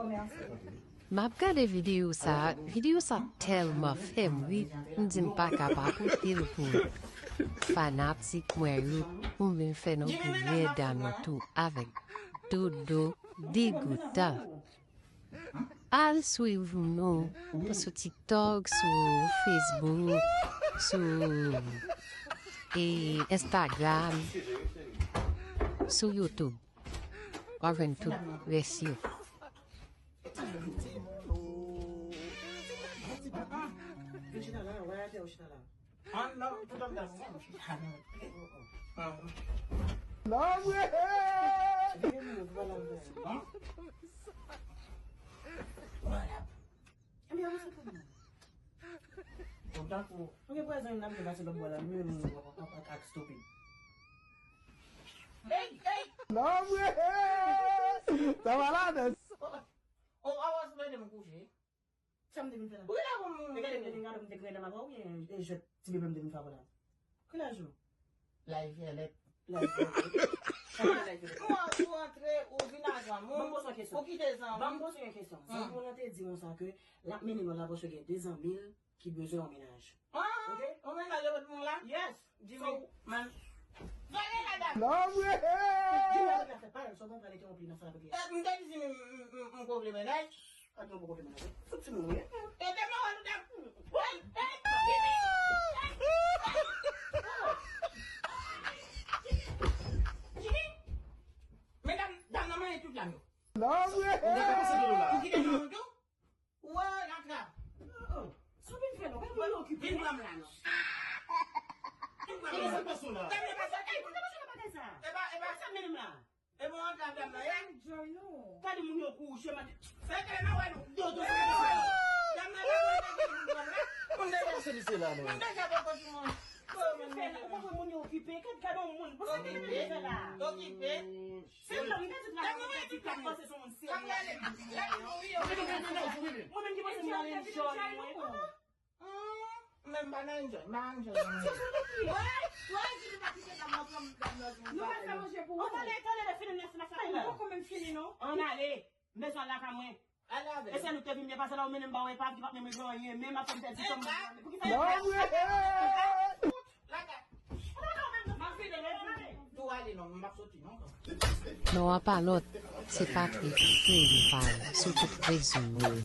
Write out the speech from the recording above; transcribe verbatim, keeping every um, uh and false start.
M ap gade videyo sa a, videyo sa a tèlman fè m ri, m di m pa ka pa pote l pou fanatik mwen yo, pou m vin fè nou ri rèd a nou tou avèk Dodo Degoutan. Al swiv nou sou TikTok, sou Facebook, sou, e, Instagram, sou YouTube. W ap jwenn tout rès yo. Yo chita la, wè atè yo chita la. Ah, non, tout ap dam. Non, mwen. Ebyen, avanse pou mwen. Kontan pou. Mwen gen prezan yon ap pase lòt bò la, mwen, mwen, mwen, mwen, mwen, ak stupid. Hey, hey! Non, mwen. Sa va la, nan. Oh, oh, avan sou mwen, mwen kouche. Sa m te vin fè la? Ou gen la pou moun. E gade, m te vin gade, m te kreye nan mapa, oubyen e jwèt ti bebe m te vin fè la? Ki laj ou? Laj vyolèt. Laj vyolèt. Ou, ou antre, ou vin a zanmi w, ou kite zanmi w. Ban m poze yon kesyon. Zanmi w lan te di konsa ke l ap mennen nou la paske gen de zanmi l ki bezwen yon mennaj. Ah, ok? Yon mennaj yo met moun la? Yes. Jimmy, man. Vale, madanm. Non, mwen. Jimmy, sa w ap fè, pa sa w konprann, li te yon pli nan sa l ap di. Eh, m te di Jimmy, m, m, m, m konpli mennaj. Ak yon poko fè mennaj. Fout timoun, wi. E te mwen wè nou t ap. Woy, eh, Jimmy. Jimmy. Medam, dam nan manyen tout dam yo. Non, mwen. Ou kite zanmi w tou? Ou wè, la trap. Sa w vin fè la? Ou pa vin okipe. Vin pran m la, non. Vin pran m la. Sa k pase w la? Sa k pase w la? Ey, poukisa w pase nan bagay sa? E pa, e pa sa menm la. E bon, antre avè m nan, ye? Enjoy nou. Gade moun yo kouche, man. Sa te nan wè nou. Dodo, sa te nan wè nou. Dam nan, dam nan, dam nan, dam nan. Moun deja se misye la, non. Moun deja poko sou moun. Sa w vin fè la? Ou pa wè moun yo okipe? Gad, gade yon moun. Bon, sa te nan fè la. Okipe. Se yon moun ki di travay, ki panse se yon moun serye. Mwen menm ki panse mwen al enjoy mwen. Mwen m pa nan enjoy, m pa enjoy. Wè, wè, di nou pa kite dam nan pran dam nan. Nou pa fè manje pou ou. Tande, tande, lè fini, lè fini, lè fini. Mwen poko menm fini, non. Ann ale. M bezwen al lakay mwen. Ale avè l. E se nou te vin byen pase la, ou mennen m ba w epav ki pa t menm regle anyen, menm apre m pèdi tan m. Pou ki sa? Tou ale non, m p ap soti non. Non, an pa lòt, se Patrick, Kevin, pa sou tout rezo yo.